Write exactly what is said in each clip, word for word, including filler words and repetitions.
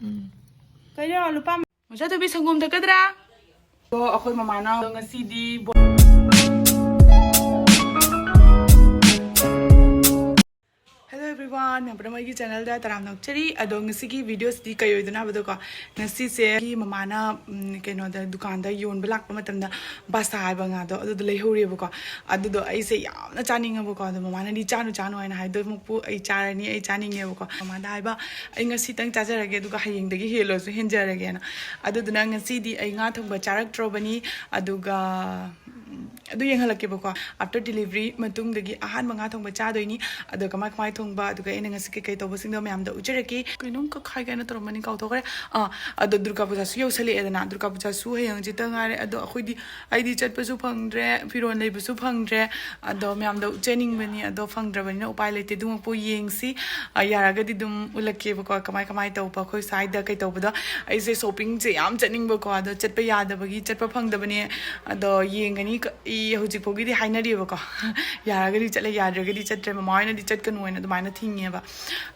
ꯎꯝ꯫ ꯀꯩꯅꯣ, ꯂꯨꯄꯥ ꯃꯆꯥꯊꯣꯏꯕꯤ, ꯁꯪꯒꯣꯝ ꯊꯛꯀꯗ꯭ꯔꯥ? ꯑꯗꯣ ꯑꯩꯈꯣꯏ ꯃꯃꯥꯅ ꯉꯁꯤꯗꯤ ꯕꯣ-, Hello everyone, ꯃꯌꯥꯝ ꯄꯨꯝꯅꯃꯛ ꯑꯩꯒꯤ channelꯗ ꯇꯔꯥꯝꯅ ꯑꯣꯛꯆꯔꯤ꯫ ꯑꯗꯣ ꯉꯁꯤꯒꯤ videoꯁꯤꯗꯤ ꯀꯩ ꯑꯣꯏꯗꯣꯏꯅꯣ ꯍꯥꯏꯕꯗꯀꯣ, ꯉꯁꯤꯁꯦ ꯑꯩꯒꯤ ꯃꯃꯥꯅ, ꯎꯝ, ꯀꯩꯅꯣꯗ, ꯗꯨꯀꯥꯟꯗ ꯌꯣꯟꯕ ꯂꯥꯛꯄ ꯃꯇꯝꯗ ꯕꯥꯁꯥ ꯍꯥꯏꯕ ꯉꯥꯗꯣ ꯑꯗꯨꯗꯣ ꯂꯩꯍꯧꯔꯦꯕꯀꯣ꯫ ꯑꯗꯨꯗꯣ ꯑꯩꯁꯦ ꯌꯥꯝꯅ ꯆꯥꯅꯤꯡꯉꯕꯀꯣ꯫ ꯑꯗꯣ ꯃꯃꯥꯅꯗꯤ "ꯆꯥꯅꯨ, ꯆꯥꯅꯨ" ꯍꯥꯏꯅ ꯍꯥꯏꯗꯣꯏꯃꯛꯄꯨ ꯑꯩ ꯆꯥꯔꯅꯤ, ꯑꯩ ꯆꯥꯅꯤꯡꯉꯦꯕꯀꯣ꯫ ꯃꯃꯥꯗ ꯍꯥꯏꯕ, "ꯑꯩ ꯉꯁꯤꯇꯪ ꯆꯥꯖꯔꯒꯦ, ꯑꯗꯨꯒ ꯍꯌꯦꯡꯗꯒꯤ ꯍꯦꯜꯂꯁꯨ ꯍꯦꯟꯖꯔꯒꯦꯅ"꯫ ꯑꯗꯨꯗꯨꯅ ꯉꯁꯤꯗꯤ ꯑꯩ ꯉꯥ ꯊꯣꯡꯕ ꯆꯥꯔꯛꯇ꯭ꯔꯕꯅꯤ꯫ ꯑꯗꯨꯒ, ꯎꯝ, ꯑꯗꯨ ꯌꯦꯡꯍꯜꯂꯛꯀꯦꯕꯀꯣ꯫ After delivery ꯃꯇꯨꯡꯗꯒꯤ ꯑꯍꯥꯟꯕ ꯉꯥ ꯊꯣꯡꯕ ꯆꯥꯗꯣꯏꯅꯤ꯫ ꯑꯗꯣ ꯀꯃꯥꯏ ꯀꯃꯥꯏ ꯊꯣꯡꯕ, ꯑꯗꯨꯒ ꯑꯩꯅ ꯉꯁꯤ ꯀꯩꯀꯩ ꯇꯧꯕꯁꯤꯡꯗꯣ ꯃꯌꯥꯝꯗꯣ ꯎꯠꯆꯔꯛꯀꯦ꯫ ꯀꯩꯅꯣꯝ ꯀꯛꯈꯥꯏ ꯀꯥꯏꯅ ꯇꯧꯔꯝꯕꯅꯤ, ꯀꯥꯎꯊꯣꯛꯈ꯭ꯔꯦ꯫ ꯑꯥ, ꯑꯗꯣ ꯗꯨꯔꯒꯥ ꯄꯨꯖꯥꯁꯨ ꯌꯧꯁꯜꯂꯛꯑꯦꯗꯅ꯫ ꯗꯨꯔꯒꯥ ꯄꯨꯖꯥꯁꯨ ꯍꯌꯦꯡ ꯍꯪꯆꯤꯠꯇ ꯉꯥꯏꯔꯦ꯫ ꯑꯗꯣ ꯑꯩꯈꯣꯏꯗꯤ, ꯑꯩꯗꯤ ꯆꯠꯄꯁꯨ ꯐꯪꯗ꯭ꯔꯦ, ꯐꯤꯔꯣꯜ ꯂꯩꯕꯁꯨ ꯐꯪꯗ꯭ꯔꯦ꯫ ꯑꯗꯣ ꯃꯌꯥꯝꯗ ꯎꯠꯆꯅꯤꯡꯕꯅꯤ, ꯑꯗꯣ ꯐꯪꯗ꯭ꯔꯕꯅꯤꯅ ꯎꯄꯥꯏ ꯂꯩꯇꯦ꯫ ꯑꯗꯨꯃꯛꯄꯨ ꯌꯦꯡꯁꯤ꯫ ꯑ, ꯌꯥꯔꯒꯗꯤ ꯑꯗꯨꯝ ꯎꯠꯂꯛꯀꯦꯕꯀꯣ, ꯀꯃꯥꯏ ꯀꯃꯥꯏ ꯇꯧꯕ ꯑꯩꯈꯣꯏ ꯁ꯭ꯋꯥꯏꯗ ꯀꯩ ꯇꯧꯕꯗꯣ꯫ ꯑꯩꯁꯦ shoppingꯁꯦ ꯌꯥꯝ ꯆꯠꯅꯤꯡꯕꯀꯣ, ꯑꯗꯣ ꯆꯠꯄ ꯌꯥꯗꯕꯒꯤ ꯆꯠꯄ ꯐꯪꯗꯕꯅꯦ꯫ ꯑꯗꯣ ꯌꯦꯡꯒꯅꯤ꯫ ꯀ-, ꯏ ꯍꯧꯖꯤꯛ ꯐꯥꯎꯒꯤꯗꯤ ꯍꯥꯏꯅꯔꯤꯕꯀꯣ꯫ ꯌꯥꯔꯒꯗꯤ ꯆꯠꯂꯦ, ꯌꯥꯗ꯭ꯔꯒꯗꯤ ꯆꯠꯇ꯭ꯔꯦ꯫ ꯃꯃꯥ ꯍꯣꯏꯅꯗꯤ ꯆꯠꯀꯅꯨ ꯍꯥꯏꯅ ꯑꯗꯨꯃꯥꯏꯅ ꯊꯤꯡꯉꯦꯕ꯫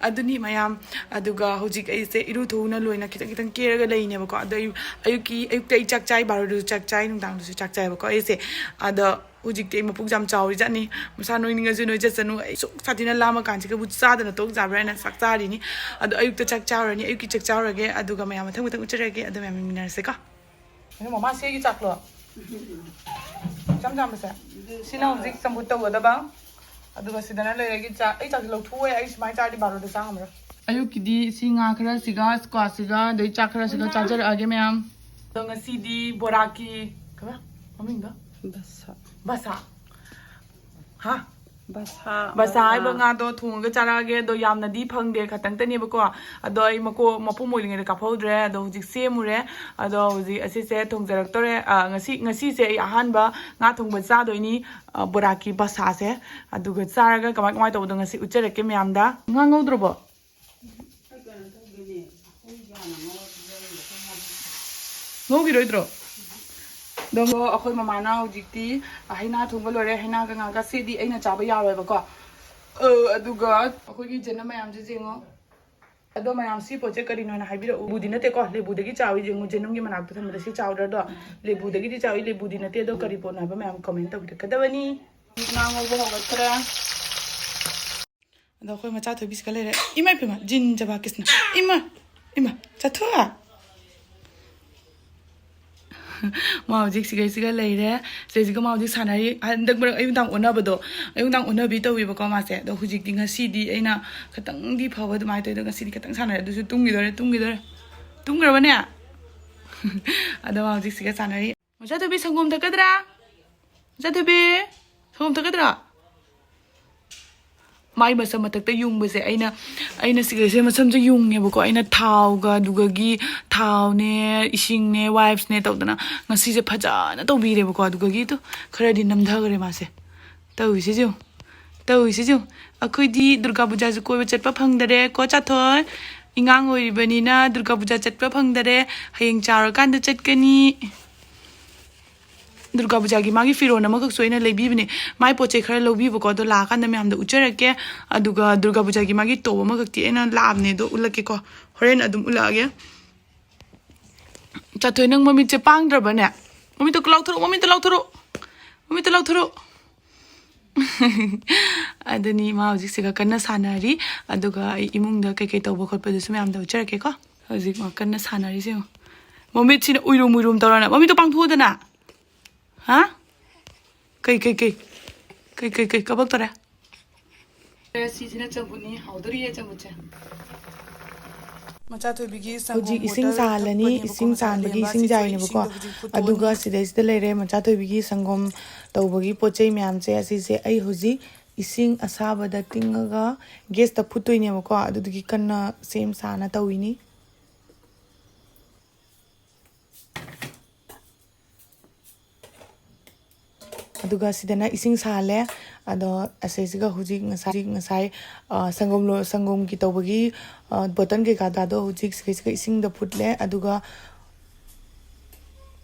ꯑꯗꯨꯅꯤ ꯃꯌꯥꯝ꯫ ꯑꯗꯨꯒ ꯍꯧꯖꯤꯛ ꯑꯩꯁꯦ ꯏꯔꯨ ꯊꯣꯛꯎꯅ ꯂꯣꯏꯅ ꯈꯤꯇꯪ ꯈꯤꯇꯪ ꯀꯦꯔꯒ ꯂꯩꯅꯦꯕꯀꯣ꯫ ꯑꯗꯣ ꯑꯌꯨꯛ, ꯑꯌꯨꯛꯀꯤ, ꯑꯌꯨꯛꯇ ꯑꯩ ꯆꯥꯛ ꯆꯥꯏ, ꯕꯥꯔꯣꯗꯁꯨ ꯆꯥꯛ ꯆꯥꯏ, ꯅꯨꯡꯗꯥꯡꯗꯁꯨ ꯆꯥꯛ ꯆꯥꯏꯕꯀꯣ ꯑꯩꯁꯦ꯫ ꯑꯗꯣ ꯍꯧꯖꯤꯛꯇꯤ ꯑꯩ ꯃꯄꯨꯛ ꯌꯥꯝ ꯆꯥꯎꯔꯤ ꯖꯥꯠꯅꯤ꯫ ꯃꯁꯥ ꯅꯣꯏꯅꯤꯡꯉꯁꯨ ꯅꯣꯏ ꯆꯠꯁꯅꯨ꯫ ꯑꯩ ꯁꯨꯛ ꯁꯥꯊꯤꯅ ꯂꯥꯝꯃ ꯀꯥꯟꯁꯤꯗꯕꯨ ꯆꯥꯗꯅ ꯇꯣꯛ ꯌꯥꯕ꯭ꯔꯥ ꯍꯥꯏꯅ ꯆꯥꯛ ꯆꯥꯔꯤꯅꯤ꯫ ꯑꯗꯣ ꯑꯌꯨꯛꯇ ꯆꯥꯛ ꯆꯥꯔꯅꯤ, ꯑꯌꯨꯛꯀꯤ ꯆꯥꯛ ꯆꯥꯔꯒꯦ, ꯑꯗꯨꯒ ꯃꯌꯥꯝ ꯃꯊꯪ ꯃꯊꯪ ꯎꯠꯆꯔꯒꯦ꯫ ꯑꯗꯣ ꯃꯌꯥꯝ ꯌꯦꯡꯃꯤꯟꯅꯔꯁꯦꯀꯣ꯫ ꯑꯗꯣ ꯃꯃꯥ, ꯁꯤꯒꯤ ꯆꯥꯛꯂꯣ? ꯏꯆꯝ ꯆꯝꯕꯁꯦ? ꯁꯤꯅ ꯍꯧꯖꯤꯛ ꯆꯝꯐꯨꯠ ꯇꯧꯒꯗꯕ꯫ ꯑꯗꯨꯒ ꯁꯤꯗꯅ ꯂꯩꯔꯒꯦ ꯆꯥꯛ꯫ ꯑꯩ ꯆꯥꯛꯁꯦ ꯂꯧꯊꯣꯛꯑꯣꯏ, ꯑꯩ ꯁꯨꯃꯥꯏꯅ ꯆꯥꯔꯗꯤ ꯕꯥꯔꯣꯗ ꯆꯥ ꯉꯝꯃꯔꯣꯏ꯫ ꯑꯌꯨꯛꯀꯤꯗꯤ ꯁꯤ ꯉꯥ ꯈꯔꯁꯤꯒ, squashꯁꯤꯒ, ꯑꯗꯩ ꯆꯥꯛ ꯈꯔꯁꯤꯒ ꯆꯥꯖꯔꯛꯑꯒꯦ ꯃꯌꯥꯝ꯫ ꯑꯗꯣ ꯉꯁꯤꯗꯤ ꯕꯣꯔꯥꯀꯤ, ꯀꯩꯕ ꯃꯃꯤꯡꯗꯣ? ꯕꯁꯥ꯫ ꯕꯁꯥ꯫ ꯍꯥ? ꯕꯁꯥ, ꯕꯁꯥ ꯍꯥꯏꯕ ꯕꯁꯥ꯫ ꯉꯥꯗꯣ ꯊꯣꯡꯉꯒ ꯆꯥꯔꯛꯑꯒꯦ꯫ ꯑꯗꯣ ꯌꯥꯝꯅꯗꯤ ꯐꯪꯗꯦ, ꯈꯇꯪꯇꯅꯦꯕꯀꯣ꯫ ꯑꯗꯣ ꯑꯩ ꯃꯀꯣ-, ꯃꯄꯨꯝ ꯑꯣꯏꯔꯤꯉꯩꯗ ꯀꯥꯞꯍꯧꯗ꯭ꯔꯦ꯫ ꯑꯗꯣ ꯍꯧꯖꯤꯛ ꯁꯦꯝꯃꯨꯔꯦ꯫ ꯑꯗꯣ ꯍꯧꯖꯤꯛ ꯑꯁꯤꯁꯦ ꯊꯣꯡꯖꯔꯛꯇꯣꯔꯦ꯫ ꯑ, ꯉꯁꯤ, ꯉꯁꯤꯁꯦ ꯑꯩ ꯑꯍꯥꯟꯕ ꯉꯥ ꯊꯣꯡꯕ ꯆꯥꯗꯣꯏꯅꯤ, ꯑ, ꯕꯣꯔꯥꯀꯤ ꯕꯁꯥꯁꯦ꯫ ꯑꯗꯨꯒ ꯆꯥꯔꯒ ꯀꯃꯥꯏ ꯀꯃꯥꯏ ꯇꯧꯕꯗꯣ ꯉꯁꯤ ꯎꯠꯆꯔꯛꯀꯦ ꯃꯌꯥꯝꯗ꯫ ꯉꯥ ꯉꯧꯗ꯭ꯔꯕꯣ? ꯉꯧꯈꯤꯔꯣꯏꯗ꯭ꯔꯣ? ꯑꯗꯣ ꯑꯩꯈꯣꯏ ꯃꯃꯥꯅ ꯍꯧꯖꯤꯛꯇꯤ ꯍꯩꯅꯥ ꯊꯣꯡꯕ ꯂꯣꯏꯔꯦ꯫ ꯍꯩꯅꯥꯒ ꯉꯥꯒ ꯁꯤꯗꯤ ꯑꯩꯅ ꯆꯥꯕ ꯌꯥꯔꯣꯏꯕꯀꯣ꯫ ꯑ, ꯑꯗꯨꯒ ꯑꯩꯈꯣꯏꯒꯤ ꯏꯆꯟꯅ ꯃꯌꯥꯝꯁꯦ ꯌꯦꯡꯉꯣ꯫ ꯑꯗꯣ ꯃꯌꯥꯝ, ꯁꯤ ꯄꯣꯠꯁꯦ ꯀꯔꯤꯅꯣꯅ ꯍꯥꯏꯕꯤꯔꯛꯎ꯫ ꯂꯦꯕꯨꯗꯤ ꯅꯠꯇꯦꯀꯣ, ꯂꯦꯕꯨꯗꯒꯤ ꯆꯥꯎꯋꯤ꯫ ꯌꯦꯡꯉꯨ, ꯖꯦꯅꯨꯝꯒꯤ ꯃꯅꯥꯛꯇ ꯊꯝꯕꯗ ꯁꯤ ꯆꯥꯎꯗ꯭ꯔꯗꯣ? ꯂꯦꯕꯨꯗꯒꯤꯗꯤ ꯆꯥꯎꯋꯤ, ꯂꯦꯕꯨꯗꯤ ꯅꯠꯇꯦ꯫ ꯑꯗꯣ ꯀꯔꯤ ꯄꯣꯠꯅꯣ ꯍꯥꯏꯕ ꯃꯌꯥꯝ comment ꯇꯧꯕꯤꯔꯛꯀꯗꯕꯅꯤ꯫ ꯉꯥ ꯉꯧꯕ ꯍꯧꯒꯠꯈ꯭ꯔꯦ꯫ ꯑꯗꯣ ꯑꯩꯈꯣꯏ ꯃꯆꯥ ꯊꯣꯏꯕꯤꯁꯤꯒ ꯂꯩꯔꯦ꯫ ꯏꯃꯥ ꯏꯄꯦꯝꯃ, ꯖꯤꯟ ꯖꯕꯥ ꯀ꯭ꯔꯤꯁꯅ꯫ ꯏꯃꯥ, ꯏꯃꯥ, ꯆꯠꯊꯣꯛ꯫ ꯃꯥ ꯍꯧꯖꯤꯛ ꯁꯤꯒꯩꯁꯤꯒ ꯂꯩꯔꯦ꯫ ꯁꯤꯗꯩꯁꯤꯒ ꯃꯥ ꯍꯧꯖꯤꯛ ꯁꯥꯟꯅꯔꯤ꯫ ꯍꯟꯗꯛ ꯃꯔꯛ ꯑꯌꯨꯛ ꯅꯨꯡꯗꯥꯡ ꯑꯣꯟꯅꯕꯗꯣ, ꯑꯌꯨꯛ ꯅꯨꯡꯗꯥꯡ ꯑꯣꯟꯅꯕꯤ ꯇꯧꯋꯦꯕꯀꯣ ꯃꯥꯁꯦ꯫ ꯑꯗꯣ ꯍꯧꯖꯤꯛꯇꯤ, ꯉꯁꯤꯗꯤ ꯑꯩꯅ ꯈꯤꯇꯪꯗꯤ ꯐꯕ ꯑꯗꯨꯃꯥꯏꯅ ꯇꯧꯋꯦ꯫ ꯑꯗꯣ ꯉꯁꯤꯗꯤ ꯈꯤꯇꯪ ꯁꯥꯟꯅꯔꯦ꯫ ꯑꯗꯨꯁꯨ ꯇꯨꯝꯈꯤꯗꯣꯔꯦ, ꯇꯨꯝꯈꯤꯗꯣꯔꯦ꯫ ꯇꯨꯝꯈ꯭ꯔꯕꯅꯦ? ꯑꯗꯣ ꯃꯥ ꯍꯧꯖꯤꯛ ꯁꯤꯒ ꯁꯥꯟꯅꯔꯤ꯫ ꯃꯆꯥꯊꯣꯏꯕꯤ, ꯁꯪꯒꯣꯝ ꯊꯛꯀꯗ꯭ꯔꯥ? ꯃꯆꯥꯊꯣꯏꯕꯤ, ꯁꯪꯒꯣꯝ ꯊꯛꯀꯗ꯭ꯔꯥ? ꯃꯥꯏ ꯃꯁꯝ ꯃꯊꯛꯇ ꯌꯨꯡꯕꯁꯦ ꯑꯩꯅ, ꯑꯩꯅ ꯁꯤꯒꯩꯁꯦ ꯃꯁꯝꯁꯦ ꯌꯨꯡꯉꯦꯕꯀꯣ꯫ ꯑꯩꯅ ꯊꯥꯎꯒ, ꯑꯗꯨꯒꯒꯤ ꯊꯥꯎꯅꯦ, ꯏꯁꯤꯡꯅꯦ, wipesꯅꯦ ꯇꯧꯗꯅ ꯉꯁꯤꯁꯦ ꯐꯖꯅ ꯇꯧꯕꯤꯔꯦꯕꯀꯣ꯫ ꯑꯗꯨꯒꯒꯤ ꯇꯨ ꯈꯔꯗꯤ ꯅꯝꯊꯈ꯭ꯔꯦ ꯃꯥꯁꯦ꯫ ꯇꯧꯔꯤꯁꯤꯁꯨ, ꯇꯧꯔꯤꯁꯤꯁꯨ꯫ ꯑꯩꯈꯣꯏꯗꯤ ꯗꯨꯔꯒꯥ ꯄꯨꯖꯥꯁꯨ ꯀꯣꯏꯕ ꯆꯠꯄ ꯐꯪꯗꯔꯦ ꯀꯣ ꯆꯥꯊꯣꯏ꯫ ꯑꯉꯥꯡ ꯑꯣꯏꯔꯤꯕꯅꯤꯅ ꯗꯨꯔꯒꯥ ꯄꯨꯖꯥ ꯆꯠꯄ ꯐꯪꯗꯔꯦ꯫ ꯍꯌꯦꯡ ꯆꯥꯎꯔꯀꯥꯟꯗ ꯆꯠꯀꯅꯤ꯫ ꯗꯨꯔꯒꯥ ꯄꯨꯖꯥꯒꯤ ꯃꯥꯒꯤ ꯐꯤꯔꯣꯟ ꯑꯃꯈꯛꯁꯨ ꯑꯩꯅ ꯂꯩꯕꯤꯕꯅꯦ꯫ ꯃꯥꯏ ꯄꯣꯠ ꯆꯩ ꯈꯔ ꯂꯧꯕꯤꯕꯀꯣ, ꯑꯗꯣ ꯂꯥꯛꯑꯀꯥꯟꯗ ꯃꯌꯥꯝꯗ ꯎꯠꯆꯔꯛꯀꯦ꯫ ꯑꯗꯨꯒ ꯗꯨꯔꯒꯥ ꯄꯨꯖꯥꯒꯤ ꯃꯥꯒꯤ top ꯑꯃꯈꯛꯇꯤ ꯑꯩꯅ ꯂꯥꯛꯑꯕꯅꯦ, ꯑꯗꯣ ꯎꯠꯂꯛꯀꯦꯀꯣ꯫ ꯍꯣꯔꯦꯟ ꯑꯗꯨꯝ ꯎꯠꯂꯛꯑꯒꯦ꯫ ꯆꯥꯊꯣꯏ, ꯅꯪ ꯃꯃꯤꯠꯁꯦ ꯄꯥꯡꯗ꯭ꯔꯕꯅꯦ? ꯃꯃꯤꯠꯇꯣ ꯂꯥꯎꯊꯣꯔꯛꯑꯣ, ꯃꯃꯤꯠꯇꯣ ꯂꯥꯎꯊꯣꯔꯛꯑꯣ, ꯃꯃꯤꯠꯇꯣ ꯂꯥꯎꯊꯣꯔꯛꯑꯣ꯫ ꯑꯗꯨꯅꯤ, ꯃꯥ ꯍꯧꯖꯤꯛꯁꯤꯒ ꯀꯟꯅ ꯁꯥꯟꯅꯔꯤ꯫ ꯑꯗꯨꯒ ꯑꯩ ꯏꯃꯨꯡꯗ ꯀꯩꯀꯩ ꯇꯧꯕ ꯈꯣꯠꯄꯗꯨꯁꯨ ꯃꯌꯥꯝꯗ ꯎꯠꯆꯔꯛꯀꯦꯀꯣ꯫ ꯍꯧꯖꯤꯛ ꯃꯥ ꯀꯟꯅ ꯁꯥꯟꯅꯔꯤꯁꯦ ꯌꯦꯡꯉꯣ꯫ ꯃꯃꯤꯠꯁꯤꯅ ꯎꯏꯔꯨꯝ ꯎꯏꯔꯨꯝ ꯇꯧꯔꯅ, ꯃꯃꯤꯠꯇꯣ ꯄꯥꯡꯊꯣꯛꯎꯗꯅ꯫ ꯍꯥ? ꯀꯩ, ꯀꯩ, ꯀꯩ? ꯀꯩ, ꯀꯩ, ꯀꯩ? ꯀꯕꯛ ꯇꯧꯔꯦ꯫ ꯁꯤꯁꯤꯅ ꯆꯝꯐꯨꯠꯅꯤ, ꯍꯥꯎꯗꯣꯔꯤꯌꯦ ꯆꯝꯐꯨꯠꯁꯦ꯫ ꯃꯆꯥꯊꯣꯏꯕꯤꯒꯤ ꯁꯪꯒꯣꯝ ꯍꯧꯖꯤꯛ ꯏꯁꯤꯡ bottle ꯁꯥꯍꯜꯂꯅꯤ, ꯊꯛꯄꯅꯦꯕꯀꯣ ꯏꯁꯤꯡ ꯉꯁꯥꯏ ꯁꯥꯍꯟꯕꯒꯤ ꯂꯩꯔꯝꯕ꯫ ꯏꯁꯤꯡ ꯁꯤꯁꯨ ꯖꯥꯔꯤꯅꯦꯕꯀꯣ꯫ ꯏꯁꯤꯡꯗꯣ ꯍꯧꯖꯤꯛ ꯐꯨꯠꯇꯣꯛꯑꯅꯤ꯫ ꯑꯗꯨꯒ ꯁꯤꯗꯩꯁꯤꯗ ꯂꯩꯔꯦ ꯃꯆꯥꯊꯣꯏꯕꯤꯒꯤ ꯁꯪꯒꯣꯝ ꯇꯧꯕꯒꯤ ꯄꯣꯠ ꯆꯩ ꯃꯌꯥꯝꯁꯦ꯫ ꯑꯁꯤꯁꯦ ꯑꯩ ꯍꯧꯖꯤꯛ ꯏꯁꯤꯡ ꯑꯁꯥꯕꯗ ꯇꯤꯡꯉꯒ gas ꯇ ꯐꯨꯠꯇꯣꯏꯅꯦꯕꯀꯣ꯫ ꯑꯗꯨꯗꯨꯒꯤ ꯀꯟꯅ ꯁꯦꯝ ꯁꯥꯅ ꯇꯧꯔꯤꯅꯤ꯫ ꯑꯗꯨꯒ ꯁꯤꯗꯅ ꯏꯁꯤꯡ ꯁꯥꯍꯜꯂꯦ꯫ ꯑꯗꯣ ꯑꯁꯤꯁꯤꯒ ꯍꯧꯖꯤꯛ ꯉꯁꯥꯏ, ꯉꯁꯥꯏ, ꯑ, ꯁꯪꯒꯣꯝ ꯂꯣ-, ꯁꯪꯒꯣꯝꯒꯤ ꯇꯧꯕꯒꯤ, ꯑ, bottle ꯀꯩꯀꯥꯗꯣ ꯍꯧꯖꯤꯛ ꯁꯤꯒꯩꯁꯤꯒ ꯏꯁꯤꯡꯗ ꯐꯨꯠꯂꯦ꯫ ꯑꯗꯨꯒ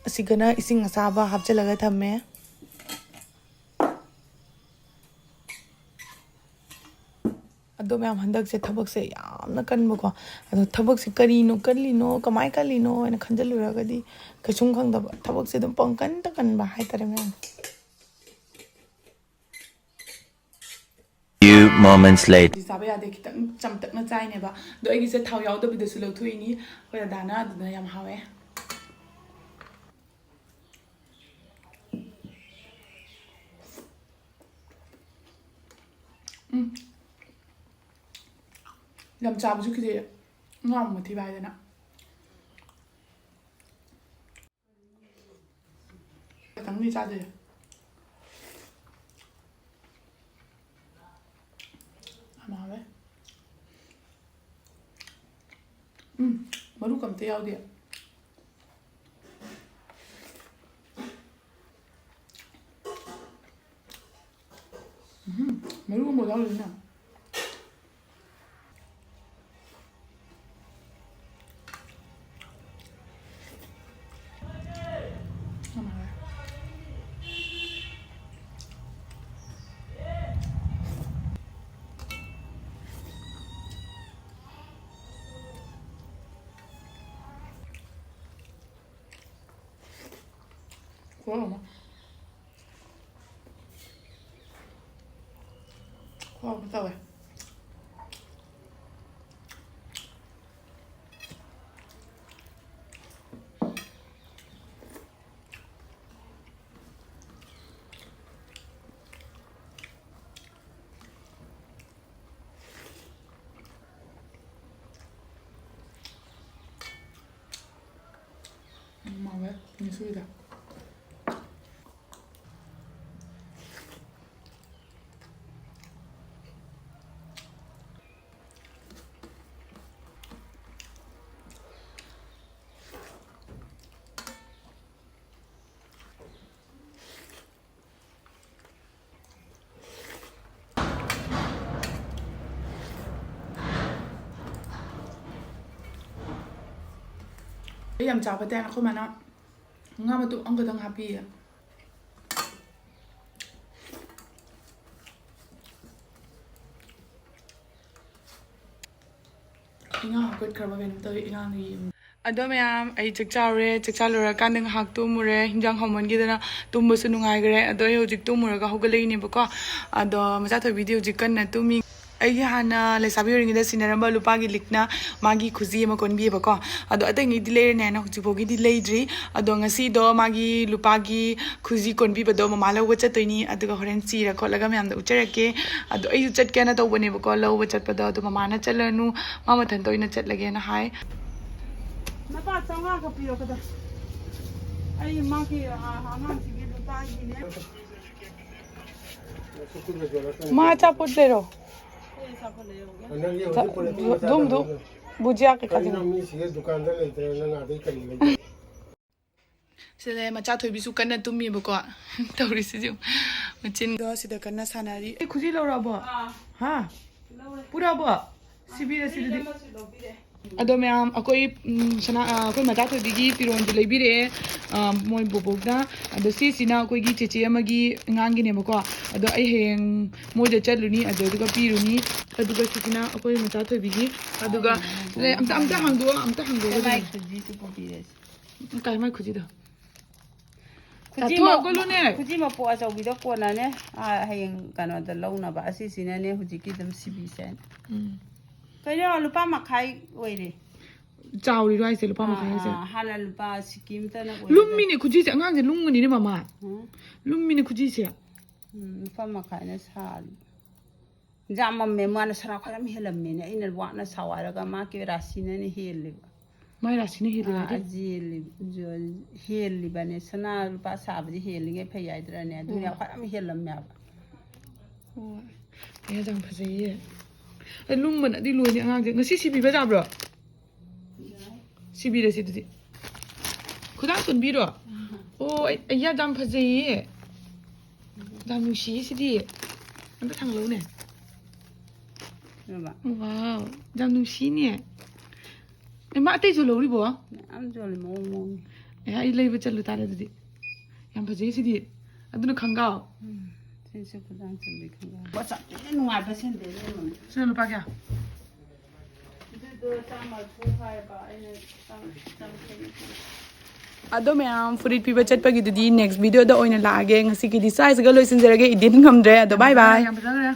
ꯑꯁꯤꯒꯅ ꯏꯁꯤꯡ ꯑꯁꯥꯕ ꯍꯥꯞꯆꯤꯜꯂꯒ ꯊꯝꯃꯦ꯫ ꯑꯗꯣ ꯃꯌꯥꯝ, ꯍꯟꯗꯛꯁꯦ ꯊꯕꯛꯁꯦ ꯌꯥꯝꯅ ꯀꯟꯕꯀꯣ꯫ ꯑꯗꯣ ꯊꯕꯛꯁꯦ ꯀꯔꯤꯅꯣ ꯀꯜꯂꯤꯅꯣ, ꯀꯃꯥꯏ ꯀꯜꯂꯤꯅꯣ ꯍꯥꯏꯅ ꯈꯟꯖꯤꯜꯂꯨꯔꯒꯗꯤ ꯀꯩꯁꯨꯝ ꯈꯪꯗꯕ, ꯊꯕꯛꯁꯦ ꯑꯗꯨꯝ ꯄꯪꯀꯟꯗ ꯀꯟꯕ ꯍꯥꯏꯇꯥꯔꯦ ꯃꯌꯥꯝ꯫ Few moments later. ꯆꯥꯕ ꯌꯥꯗꯦ, ꯈꯤꯇꯪ ꯆꯝꯇꯛꯅ ꯆꯥꯏꯅꯦꯕ꯫ ꯑꯗꯣ ꯑꯩꯒꯤꯁꯦ ꯊꯥꯎ ꯌꯥꯎꯗꯕꯤꯗꯁꯨ ꯂꯧꯊꯣꯛꯏꯅꯤ꯫ ꯑꯩꯈꯣꯏ ꯑꯗꯥꯅ ꯑꯗꯨꯅ ꯌꯥꯝ ꯍꯥꯎꯋꯦ꯫ ꯎꯝ꯫ ꯌꯥꯝ ꯆꯥꯕꯁꯨ ꯈꯤꯗꯦ, ꯉꯥ ꯑꯃꯨꯛ ꯃꯊꯤ ꯐꯥꯏꯗꯅ꯫ ꯈꯤꯇꯪꯗꯤ ꯆꯥꯗꯣꯏꯅꯦ꯫ ꯌꯥꯝ ꯍꯥꯎꯋꯦ꯫ ꯎꯝ, ꯃꯔꯨ ꯀꯝꯇ ꯌꯥꯎꯗꯦ꯫ ꯎꯝ, ꯃꯔꯨ ꯑꯃꯐꯥꯎ ꯌꯥꯎꯗꯦꯅ꯫ ꯈꯨꯍꯥꯎ ꯑꯃ꯫ ꯈꯨꯍꯥꯎ ꯑꯃ ꯇꯧꯋꯦ꯫ ꯎꯝ, ꯍꯥꯎꯋꯦ꯫ ꯅꯤꯁꯨꯏꯗ꯫ ꯑꯩ ꯌꯥꯝ ꯆꯥꯕ ꯇꯥꯏ꯫ ꯑꯩꯈꯣꯏ ꯃꯥꯅ ꯉꯥ ꯃꯇꯨꯝ ꯑꯃꯈꯛꯇꯪ ꯍꯥꯞꯄꯤꯌꯦ꯫ ꯈꯨꯠꯈ꯭ꯔꯕ ꯀꯩꯅꯣꯝ ꯇꯧꯋꯤ ꯑꯉꯥꯡꯗꯣ ꯌꯦꯡꯉꯨ꯫ ꯑꯗꯣ ꯃꯌꯥꯝ, ꯑꯩ ꯆꯥꯛ ꯆꯥꯔꯨꯔꯦ꯫ ꯆꯥꯛ ꯆꯥ ꯂꯣꯏꯔꯀꯥꯟꯗ ꯉꯥꯏꯍꯥꯛ ꯇꯨꯝꯃꯨꯔꯦ꯫ ꯍꯤꯟꯖꯥꯡ ꯍꯥꯎꯃꯟꯈꯤꯗꯅ ꯇꯨꯝꯕꯁꯨ ꯅꯨꯡꯉꯥꯏꯈ꯭ꯔꯦ꯫ ꯑꯗꯣ ꯑꯩ ꯍꯧꯖꯤꯛ ꯇꯨꯝꯃꯨꯔꯒ ꯍꯧꯒꯠꯂꯛꯏꯅꯦꯕꯀꯣ꯫ ꯑꯗꯣ ꯃꯆꯥ ꯊꯣꯏꯕꯤꯗꯤ ꯍꯧꯖꯤꯛ ꯀꯟꯅ ꯇꯨꯝꯃꯤ꯫ ꯑꯩꯒꯤ ꯍꯥꯟꯅ ꯂꯩꯁꯥꯕꯤ ꯑꯣꯏꯔꯤꯉꯩꯗ ꯁꯤꯟꯅꯔꯝꯕ ꯂꯨꯄꯥꯒꯤ ꯂꯤꯛꯅ ꯃꯥꯒꯤ ꯈꯨꯖꯤ ꯑꯃ ꯀꯣꯟꯕꯤꯌꯦꯕꯀꯣ꯫ ꯑꯗꯣ ꯑꯇꯩꯉꯩꯗꯤ ꯂꯩꯔꯅꯤ ꯍꯥꯏꯅ ꯍꯧꯖꯤꯛ ꯐꯥꯎꯒꯤꯗꯤ ꯂꯩꯗ꯭ꯔꯤ꯫ ꯑꯗꯣ ꯉꯁꯤꯗꯣ ꯃꯥꯒꯤ ꯂꯨꯄꯥꯒꯤ ꯈꯨꯖꯤ ꯀꯣꯟꯕꯤꯕꯗꯣ ꯃꯃꯥ ꯂꯧꯕ ꯆꯠꯇꯣꯏꯅꯤ꯫ ꯑꯗꯨꯒ ꯍꯣꯔꯦꯟ ꯆꯤꯔ ꯈꯣꯠꯂꯒ ꯃꯌꯥꯝꯗ ꯎꯠꯆꯔꯛꯀꯦ꯫ ꯑꯗꯣ ꯑꯩꯁꯨ ꯆꯠꯀꯦꯅ ꯇꯧꯕꯅꯦꯕꯀꯣ ꯂꯧꯕ ꯆꯠꯄꯗꯣ꯫ ꯑꯗꯣ ꯃꯃꯥꯅ ꯆꯠꯂꯅꯨ, ꯃꯥ ꯃꯊꯟꯇ ꯑꯣꯏꯅ ꯆꯠꯂꯒꯦꯅ ꯍꯥꯏ꯫ ꯅꯄꯥ ꯆꯥꯝꯃꯉꯥꯒ ꯄꯤꯔꯛꯀꯗ꯫ ꯑꯩ ꯃꯥꯒꯤ, ꯑ, ꯑꯉꯥꯡꯁꯤꯒꯤ ꯂꯨꯄꯥꯒꯤꯅꯦ꯫ ꯃꯥ ꯑꯆꯥꯄꯣꯠ ꯂꯩꯔꯣ꯫ ꯑꯩ ꯑꯆꯥꯄꯣꯠ ꯂꯩꯔꯨꯒꯦ꯫ ꯅꯪꯒꯤ ꯍꯧꯖꯤꯛ ꯄꯨꯔꯛꯄ ꯃꯆꯥ ꯙꯨꯝ ꯙꯨꯝ꯫ ꯇꯧꯕꯗꯣ꯫ ꯕꯨꯖꯤꯌꯥ ꯀꯩꯀꯥ ꯀꯩꯅꯣ ꯆꯤꯡ-꯫ ꯃꯤꯁꯤꯡꯁꯦ ꯗꯨꯀꯥꯟꯗ ꯂꯩꯇ꯭ꯔꯦ, ꯅꯪ ꯑꯗꯩ ꯀꯔꯤ ꯂꯩꯒꯦ? ꯁꯤꯗ ꯃꯆꯥ ꯊꯣꯏꯕꯤꯁꯨ ꯀꯟꯅ ꯇꯨꯝꯃꯤꯕꯀꯣ꯫ ꯇꯧꯔꯤꯁꯤꯁꯨ ꯃꯆꯤꯟꯗꯣ ꯁꯤꯗ ꯀꯟꯅ ꯁꯥꯟꯅꯔꯤ꯫ ꯑꯩ ꯈꯨꯖꯤ ꯂꯧꯔꯛꯑꯕꯣ? ꯑꯥ꯫ ꯍꯥ? ꯂꯧꯔꯦ꯫ ꯄꯨꯔꯛꯑꯕꯣ? ꯁꯤꯕꯤꯔꯦ ꯁꯤꯗꯗꯤ꯫ ꯑꯃꯁꯨ ꯂꯧꯕꯤꯔꯦ꯫ ꯑꯗꯣ ꯃꯌꯥꯝ, ꯑꯩꯈꯣꯏ, ꯎꯝ, ꯁꯅꯥ-, ꯑ, ꯑꯩꯈꯣꯏ ꯃꯆꯥ ꯊꯣꯏꯕꯤꯒꯤ ꯐꯤꯔꯣꯜꯁꯨ ꯂꯩꯕꯤꯔꯛꯑꯦ, ꯑ, ꯃꯣꯏ ꯕꯣꯕꯣꯛꯅ꯫ ꯑꯗꯣ ꯁꯤꯁꯤꯅ ꯑꯩꯈꯣꯏꯒꯤ ꯆꯦꯆꯦ ꯑꯃꯒꯤ ꯑꯉꯥꯡꯒꯤꯅꯦꯕꯀꯣ꯫ ꯑꯗꯣ ꯑꯩ ꯍꯌꯦꯡ ꯃꯣꯏꯗ ꯆꯠꯂꯨꯅꯤ, ꯑꯗꯨꯗꯨꯒ ꯄꯤꯔꯨꯅꯤ꯫ ꯑꯗꯨꯒ ꯁꯤꯁꯤꯅ ꯑꯩꯈꯣꯏ ꯃꯆꯥ ꯊꯣꯏꯕꯤꯒꯤ꯫ ꯑꯗꯨꯒ ꯂꯩ-, ꯑꯝꯇ, ꯑꯝꯇ ꯍꯥꯡꯗꯣꯛꯑꯣ, ꯑꯝꯇ ꯍꯥꯡꯗꯣꯛꯑꯣ꯫ ꯃꯥꯏ ꯈꯨꯖꯤꯁꯨ ꯄꯨꯕꯤꯔꯁꯤ꯫ ꯀꯥꯏ ꯃꯥꯏ ꯈꯨꯖꯤꯗꯣ? ꯈꯨꯖꯤ ꯆꯥꯊꯣꯛ ꯃ-, ꯍꯧꯒꯠꯂꯨꯅꯦ꯫ ꯈꯨꯖꯤ ꯃꯄꯣꯛ ꯑꯆꯧꯕꯤꯗꯣ ꯀꯣꯟꯅꯅꯦ꯫ ꯑꯥ, ꯍꯌꯦꯡ ꯀꯩꯅꯣꯗ ꯂꯧꯅꯕ꯫ ꯑꯁꯤꯁꯤꯅꯅꯦ ꯍꯧꯖꯤꯛꯀꯤ ꯑꯗꯨꯝ ꯁꯤꯕꯤꯁꯦ꯫ ꯎꯝ꯫ ꯀꯩꯅꯣ, ꯂꯨꯄꯥ ꯃꯈꯥꯏ ꯑꯣꯏꯔꯦ꯫ ꯆꯥꯎꯔꯤꯔꯣ ꯍꯥꯏꯁꯦ, ꯂꯨꯄꯥ ꯑꯥ, ꯃꯈꯥꯏ ꯍꯥꯏꯁꯦ? ꯑꯥ, ꯍꯥꯟꯅ ꯂꯨꯄꯥ ꯁꯤꯀꯤ ꯑꯝꯇꯅ ꯑꯣꯏꯔꯦ꯫ ꯂꯨꯝꯃꯤꯅꯦ ꯈꯨꯖꯤꯁꯦ, ꯑꯉꯥꯡꯁꯦ ꯂꯨꯝꯒꯅꯤꯅꯦ ꯃꯃꯥ꯫ ꯎꯝ꯫ ꯂꯨꯝꯃꯤꯅꯦ ꯈꯨꯖꯤꯁꯦ꯫ ꯎꯝ, ꯂꯨꯄꯥ ꯃꯈꯥꯏꯅ ꯁꯥꯔꯤ꯫ ꯌꯥꯝꯃꯝꯃꯦ, ꯃꯥꯅ ꯁꯅꯥ ꯈ꯭ꯋꯥꯏ ꯌꯥꯝ ꯍꯦꯜꯂꯝꯃꯦꯅꯦ꯫ ꯑꯩꯅ ꯋꯥꯅ ꯁꯥꯎ ꯍꯥꯏꯔꯒ ꯃꯥꯒꯤ ꯔꯥꯁꯤꯅꯅꯦ ꯍꯦꯜꯂꯤꯕ꯫ ꯃꯥꯏ ꯔꯥꯁꯤꯅ ꯍꯦꯜꯂꯤꯕ ꯑꯥ, ꯍꯥꯏꯗꯤ? ꯑꯖꯤ ꯍꯦꯜꯂꯤ-, ꯖꯣ-, ꯍꯦꯜꯂꯤꯕꯅꯦ꯫ ꯁꯅꯥ ꯂꯨꯄꯥ ꯁꯥꯕꯗꯤ ꯍꯦꯜꯂꯤꯉꯩ ꯐꯩ ꯍꯥꯏꯗ꯭ꯔꯅꯦ? ꯑꯗꯨꯅ ꯑꯣ꯫ ꯈ꯭ꯋꯥꯏ ꯌꯥꯝ ꯍꯦꯜꯂꯝꯃꯦ ꯍꯥꯏꯕ꯫ ꯑꯣ꯫ ꯑꯦ, ꯌꯥꯝ ꯐꯖꯩꯌꯦ꯫ ꯑꯦ, ꯂꯨꯝꯕꯅꯗꯤ ꯂꯣꯏꯅꯤ ꯑꯉꯥꯡꯁꯦ꯫ ꯉꯁꯤ ꯁꯤꯕꯤꯕ ꯌꯥꯕ꯭ꯔꯣ? ꯁꯤꯕꯤꯔꯁꯤ ꯑꯗꯨꯗꯤ꯫ ꯈꯨꯗꯥꯡ ꯆꯣꯟꯕꯤꯔꯣ? ꯑꯣ, ꯑꯩ, ꯑꯩ ꯌꯥꯝ, ꯌꯥꯝ ꯐꯖꯩꯌꯦ꯫ ꯌꯥꯝ ꯅꯨꯡꯁꯤꯌꯦ ꯁꯤꯗꯤ꯫ ꯑꯝꯇ ꯊꯥꯡꯒꯠꯂꯛꯎꯅꯦ꯫ ꯀꯩꯅꯣꯕ? ꯋꯥꯎ, ꯌꯥꯝ ꯅꯨꯡꯁꯤꯅꯦ꯫ ꯑꯦ, ꯃꯥ ꯑꯇꯩꯁꯨ ꯂꯧꯔꯤꯕꯣ? ꯃꯌꯥꯝ ꯌꯣꯜꯂꯤ ꯃꯑꯣꯡ ꯃꯑꯣꯡꯒꯤ꯫ ꯑꯦ, ꯑꯩ ꯂꯩꯕ ꯆꯠꯂꯨ ꯇꯥꯔꯦ ꯑꯗꯨꯗꯤ꯫ ꯌꯥꯝ ꯐꯖꯩ ꯁꯤꯗꯤ꯫ ꯑꯗꯨꯅ ꯈꯪꯒꯥꯎ꯫ ꯎꯝ, ꯁꯤꯁꯨ ꯈꯨꯗꯥꯡ ꯆꯣꯟꯕꯤ ꯈꯪꯒꯥꯎ꯫ ꯄꯣꯠ ꯌꯥꯝ ꯊꯤꯅ ꯅꯨꯡꯉꯥꯏꯕ ꯁꯦꯟꯗꯦꯜꯅꯦ ꯌꯦꯡꯉꯣ꯫ ꯁꯤꯅ ꯂꯨꯄꯥ ꯀꯌꯥ? ꯑꯗꯣ ꯃꯌꯥꯝ, ꯐꯨꯔꯤꯠ ꯄꯤꯕ ꯆꯠꯄꯒꯤꯗꯨꯗꯤ next video ꯗ ꯑꯣꯏꯅ ꯂꯥꯛꯑꯒꯦ꯫ ꯉꯁꯤꯒꯤꯗꯤ ꯁ꯭ꯋꯥꯏꯁꯤꯒ ꯂꯣꯏꯁꯤꯟꯖꯔꯒꯦ, edit ꯉꯝꯗ꯭ꯔꯦ꯫ ꯑꯗꯣ bye bye꯫ ꯌꯥꯝ ꯐꯖꯈ꯭ꯔꯦ꯫